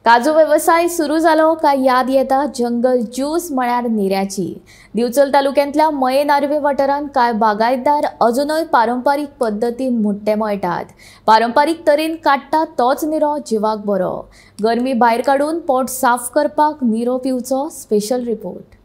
काजू वेवसाय सुरू जालो काय याद येता जंगल ज्यूस म्हळ्यार निऱ्याची। दिवचल तालुक्यांतल्या मये नार्वे वाठारांत कांय बागायतदार अजूनय पारंपारीक पद्दतीन मुट्टे मळटात। पारंपारीक तरेन काडटा तोच निरो जिवाक बरो। गरमी भायर काडून पोट साफ करपाक निरो पिवचो। Special report.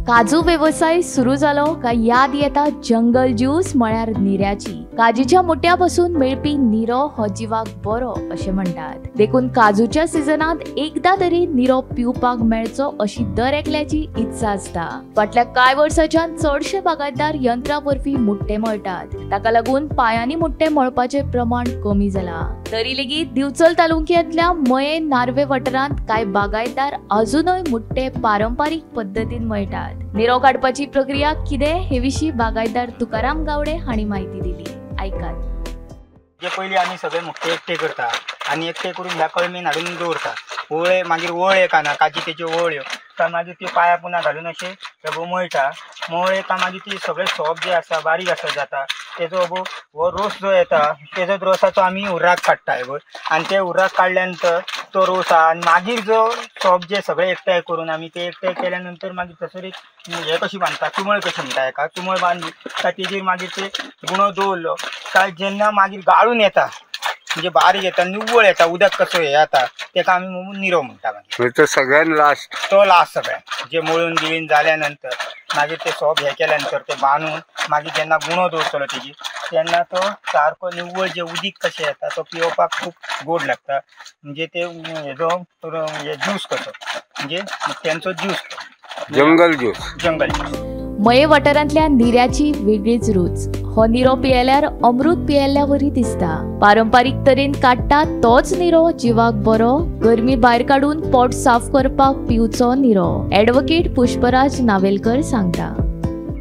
काजू वेवसाय सुरू जालो काय याद येता जंगल ज्यूस म्हळ्यार निऱ्याची। काजीच्या मुट्या पासून मेळपी निरो हो जिवाक बरो अशें म्हणटात। देखून काजूच्या सिजनांत एकदा तरी निरो पिवपाक मेळचो अशी दर एकल्याची इत्सा आसता। फाटल्या कांय वर्सांच्यान चडशे बागायतदार यंत्रा वरवीं मुट्टे मळटात। ताका लागून पायांनी मुट्टे मळपाचें प्रमाण कमी जालां। तरी लेगीत दिवचल तालुक्यांतल्या मये नार्वे वाठारांत कांय बागायतदार अजूनय मुट्टे पारंपारीक पद्दतीन मळटात। निरो काडपाची प्रक्रिया कितें हे विशीं बागायतदार तुकाराम गावडे हांणी म्हायती दिली, आयकात। जे पयलीं आमी सगळे मुट्टे एकटे करता आनी एकटे करून ह्या कळमेन हाडून दवरता। ओळे मागीर ओळे काना काजी तेच्यो ओळ्यो काय मागीर त्यो पांया पुना घालून अशें अबो मळटा। मळ्ळे काय मागीर ती सगळे सोप जे आसा बारीक आसा जाता तेजो अबो हो रोस जो येता तेजो रोसाचो आमी उर्राक काडटा पळय आनी ते उर्राक काडल्या नंतर तो रोस आहा आनी मागीर जो सोप जे सगळे एकठांय करून आमी ते एकठांय केल्या नंतर मागीर थंयसर एक हें कशी बांदता तुमळ कशी म्हणटा हेका तुमळ बांदली काय तेजेर मागीर ते गुणो दवरलो काय जेन्ना मागीर गाळून येता म्हणजे बारीक येता निव्वळ येता उदक कसो हे येता तेका आमी निरो म्हणटा। मागीर तो सगळ्यान लास्ट तो लास्ट सगळ्यान जे मळून बिळून जाल्या नंतर मागीर ते सोप हे केल्या नंतर ते बांदून मागीर जेन्ना गुणो दवरतलो तेजी तेन्ना तो सारको निव्वळ जे उदीक कशें येता तो पिवपाक खूब गोड लागता। म्हणजे ते हेजो ज्यूस कसो म्हणजे तेंचो juice jungle juice jungle juice. मये वाठारांतल्या निऱ्याची वेगळीच रूच। हो निरो पियेल्यार अमृत पियेल्ल्या वरी दिसता। पारंपारीक तरेन काडटा तोच निरो जिवाक बरो। गरमी भायर काडून पोट साफ करपाक पिवचो निरो। ॲडव्होकेट पुष्पराज नावेलकर सांगता,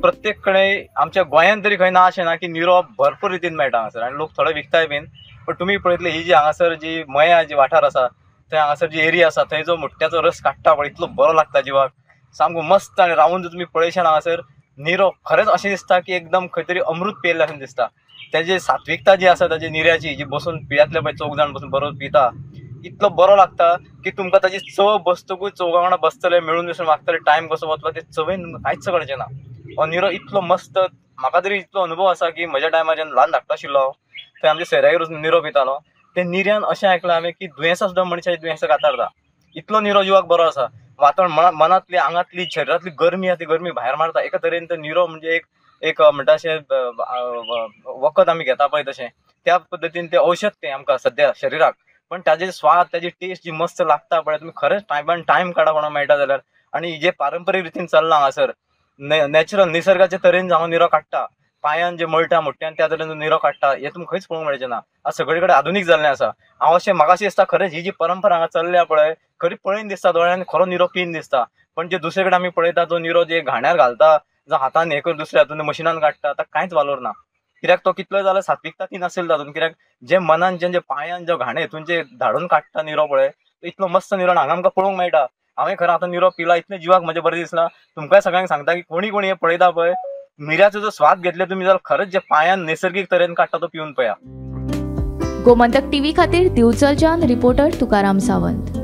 प्रत्येक कडेन आमच्या गोंयांत तरी खंय ना अशें ना की निरो भरपूर रितीन मेळटा हांगासर आनी लोक थोडे विकताय बीन। पण तुमी पळयतले ही जी हांगासर जी मया जी वाठार आसा थंय हांगासर जी एरिया आसा थंय जो मुट्ट्याचो रस काडटा पळय इतलो बरो लागता जिवाक सामको मस्त। आनी रावून जर तुमी पळयशात हांगासर निरो खरेंच अशें दिसता की एकदम खंय तरी अमृत पियेल्लें अशें दिसता। तेजी सात्विकता जी आसा ताजी निऱ्याची जी बसून पियातले पळय चौग जाण बसून बरो पिता इतलो बरो लागता की तुमकां ताजी चव बसतकूच चौगा वांगडा बसतले मेळून मिसळून वागतले टायम कसो वतलो ते चवयन तुमकां कांयच कळचें ना। हो निरो इतलो मस्त म्हाका तरी इतलो अनुभव आसा की म्हज्या टायमार जेन्ना ल्हान धाकटो आशिल्लो हांव थंय आमच्या सोयऱ्यागेर वचून निरो पितालो ते निऱ्यान अशें आयकलां हांवें की दुयेंसां सुद्दां मनशाची दुयेंसां कातारता। इतलो निरो जिवाक बरो आसा। वातावरण मनांतली आंगांतली शरिरांतली गरमी आसा ती गरमी भायर मारता। एका तरेन तो निरो म्हणजे एक एक म्हणटा अशें वखद आमी घेता पळय तशें त्या पद्दतीन तें औषध तें आमकां सद्या शरिराक। पण ताजे स्वाद ताजी टेस्ट जी मस्त लागता पळय तुमी खरेंच टायमान टायम काडा कोणाक मेळटा जाल्यार। आनी जे पारंपरीक रितीन चल्लां हांगासर नॅचरल निसर्गाचे तरेन हांगा निरो काडटा पांयान जे मळटा मुट्ट्यान त्या तरेन निरो काडटा हें तुमकां खंयच पळोवंक मेळचें ना। आज सगळे कडेन आधुनीक जाल्लें आसा। हांव अशें म्हाका अशें दिसता खरेंच ही जी परंपरा हांगा चल्ल्या पळय खरी पळयन दिसता दोळ्यान खरो निरो पीन दिसता। पण जे दुसरे कडेन आमी पळयता जो निरो जे घाण्यार घालता जो हातान हें करून दुसऱ्या हातून मशिनान काडटा ताका कांयच वालोर ना। कित्याक तो कितलो जाल्यार सात्विकता ती नासली तातूंत। कित्याक जे मनान जे पांयान जो घाणे हितून जे धाडून काडटा निरो पळय तो इतलो मस्त निरो हांगा आमकां पळोवंक मेळटा। हांवें खरें आतां निरो पिला इतलें जिवाक म्हजें बरें दिसलां। तुमकांय सगळ्यांक सांगता की कोणी कोणी हें पळयता पळय निऱ्याचो जो स्वाद घेतले तुमी जाल्यार खरेंच जे पांयान नैसर्गीक तरेन काडटा तो पिवन पळया। गोमंतक टीव्ही खातीर दिवचलच्यान रिपोर्टर तुकाराम सावंत।